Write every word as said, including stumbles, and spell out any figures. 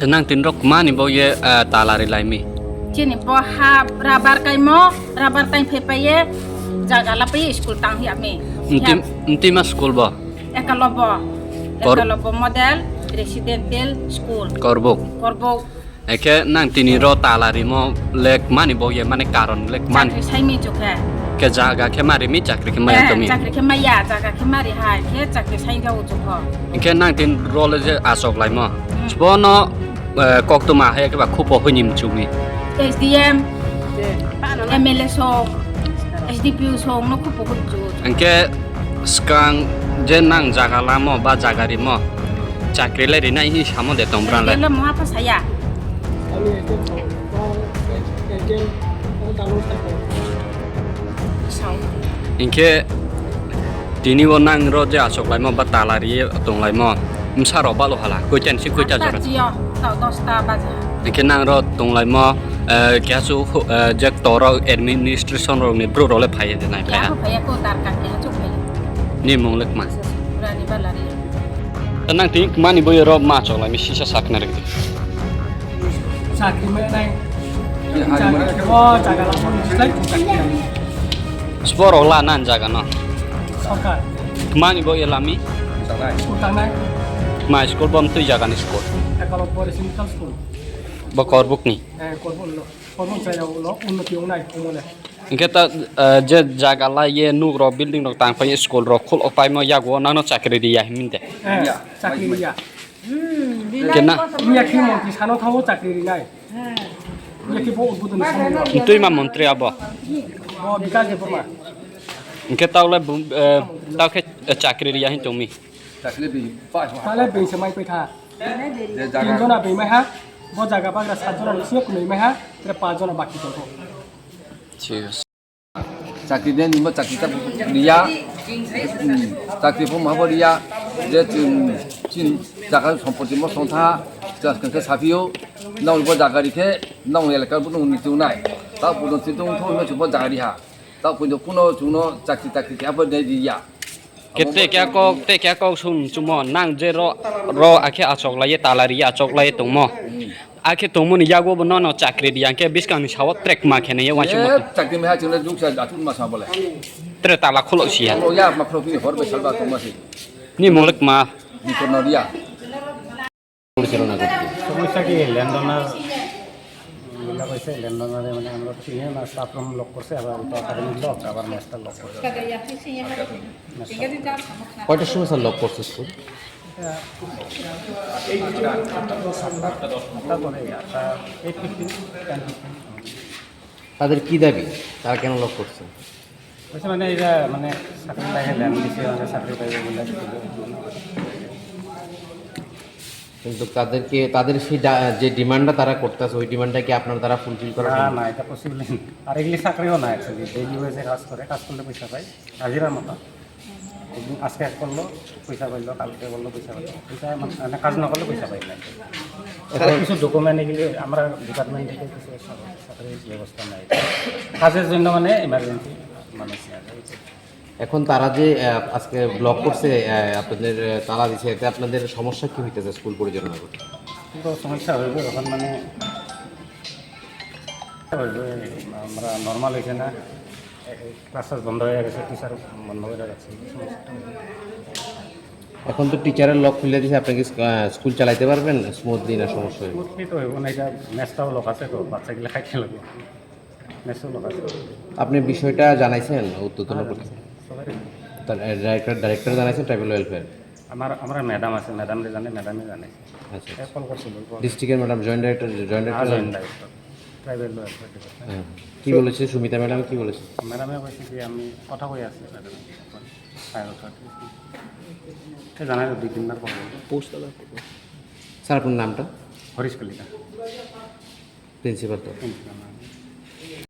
Nang tin rok mani bo ye, ah, tala ri lai mi? Chini bo ha rabar kaimo, rabar kain phai paye, jaga la paye school tang hi ami. Nti, nti ma school bo? Ekalobo. Kor- Ekalobo Model Residential School. Korbuk. Korbuk. Eke nang tini ro tala rimo lek mani bo ye, mane karon lek mani. Chakri sai mi chukhe. Ke jaga khe mari mi, chakri khe maya. Eh, to mi. Chakri khe maya, jaga khe mari hai, khe chakri sai ga uchuk ho. Eke nang tin ro le je asok lai mo. Hmm. Sbo no, eh, kok tuma hai ke ba khupo hoi nim chumi. S D M, M L A song, S D P O song no khupo hoi chu. Eke Swkang je nang jaga lamo ba jaga rimo, chakri le rinai hi samo de tong bran le. Ele mo apa saya? Sao. Hinkhe tini bo nang ro je asok laimo ba tala ri tong laimo, msa rok balo hala, koitan si koita jaga. Jio, tao dosta baja. Hinkhe nang ro tong laimo, eh, keha su, eh, je kto rok administration rok ni bru rok le phai de nai phai ha. Keha phai ko dar ka keha chu phai. Ni mung le kma? Rani Balari. Ta nang tini mani bo ro ma chok lai mi sisa sak na rek. Sakri mai nai. O jaga la mo ni slai. Sboro la nan jaga no. Sorkar. Mani bo ye lami. School tangnai. Ma school bom tui jaga ni school. Ekalo pore central school. Bo Korbuk ni. Eh, Korbuk lo. Korbuk jaya ulo unnoti wngnai umole. Hinkhe ta, eh, je jaga lai ye nuk rok building rok tang phai school rok khul ok paimo yago nang no chakri ri ya himin de. Eh, chakri ri ya. Kena. Iya khe montri sano thango chakri rinai. Iya khe bo udbodon ni samung rok. Tui ma montri abo. Bo Bikas Debbarma. Hinkhe tao le bum, eh, tao khe, eh, chakri ri ya hin tong mi. Chakri ri ba. Tale beng se mai pui tha. Je jaga. Tin jona beng mai ha. Bo jaga bagra sat jona ni sio kunui mai ha. Tere panch jona baki tongo. Thik ase. Chakri de nima chakri ta liya. Hmm. Chakri pho ma bo liya. Je chin, chin jaga sompoti mo song tha. Jas kan ke saphiyo. Nang bo jaga ri khe, nang elaka bo nang ni tu nai. Ta bo nang tu tho me chubo jaga ri ha. Ta bo kuno chuno chakri chakri khe abo de liya. Ke te kya kok, te kya kok sum chumo, nang je ro, ro akhe achok lai, tala ri achok lai tongmo. Akhe tongmo ni yago bo no, no chakri di, angke biskang ni sawo trek ma khene ye wansi mo. Chakri me ha chungle juk sa atun ma sa bole. Tre tala kholo siya. Kholo ya ma kholo ki hor be salba tongma si. Ni molek ma. Ni korno dia. পরিচালনা করতে? সমস্যা কি? ল্যান্ডওনার, উম, বিলাক হৈছে, ল্যান্ডওনাৰে মানে আমাৰ তিনিজন ষ্টাফ ৰুম লক কৰিছে, আমাৰ একাডেমিক লক, আমাৰ মেছটা লক কৰিছে। মেছটা। কয়টার সময় স্যার লক করছে স্কুল? এটা এই সাতটা, সাতটা, সাতটা পরে, আটটা, এইট ফিফটিন, টেন ফিফটিন। তাদের কি দাবি? তারা কেন লক করছে? কৈছে মানে, এতিয়া মানে চাকৰি লাগে, বেয়া দিছে, মানে চাকৰি পাব বুলি। কিন্তু তাদেরকে, তাদের সেই ডা-, যে ডিমান্ডটা তারা করতেছে, ওই ডিমান্ডটা কি আপনার দ্বারা ফুলফিল করা না, সম্ভব? না, এটা পসিবল নেই। আর এগুলি চাকরিও না, অ্যাকচুয়ালি ডেইলি ওয়েজে কাজ করে, কাজ করলে পয়সা পায়, হাজিরার মতো। একদিন আজকে এক করলো, পয়সা পাইলো, কালকে করলো, পয়সা পাইলো। পয়সা মানে, মানে কাজ না করলে পয়সা পাই না। তারা কিছু ডকুমেন্ট এগুলি আমরা ডিপার্টমেন্ট থেকে কিছু চাকরির ব্যবস্থা নাই। কাজের জন্য মানে ইমার্জেন্সি মানুষ নেয়। এখন তারা যে, আহ, আজকে ব্লক করছে, আহ, আপনাদের, আহ, তালা দিছে, এতে আপনাদের সমস্যা কি হইতেছে স্কুল পরিচালনা করতে? তো সমস্যা হইবে এখন মানে হইবে, আমরা নর্মাল হইছে না, ক্লাস বন্ধ হয়ে গেছে, টিচার বন্ধ করে রাখছে। এখন তো টিচারের লক খুলে দিছে, আপনি কি স্ক-, আহ, স্কুল চালাইতে পারবেন স্মুথলি না সমস্যা হইবে? স্মুথলি তো হইব না, এটা মেসটাও লক আছে তো, বাচ্চাগুলো খাইতে লাগবে। মেসও লক আছে। আপনি বিষয়টা জানাইছেন ঊর্ধ্বতন হ্যাঁ, কর্তৃপক্ষ? জানাইছি। সবাই। তার, আহ, ডাইরেক্টর, ডাইরেক্টর জানাইছেন ট্রাইবাল ওয়েলফেয়ার? আমার, আমার ম্যাডাম আছে, ম্যাডামরে জানে, ম্যাডামে জানে। আচ্ছা, এ আচ্ছা। কল করছিল, কল ডিস্ট্রিক্টের madam, joint director, joint director হ্যাঁ, জানেন? Joint director, tribal welfare department. হ্যাঁ। কি বলেছে সুমিতা ম্যাডাম, কি বলেছে? ম্যাডামে কইছে কি আমি কথা কই আছি ম্যাডাম। Final certificate. সে জানাই দুই তিনবার কল করবো। পোস্ট দাদা। স্যার, আপনার নামটা? হরিশ কলিতা। প্রিন্সিপাল তো? প্রিন্সিপাল নাম।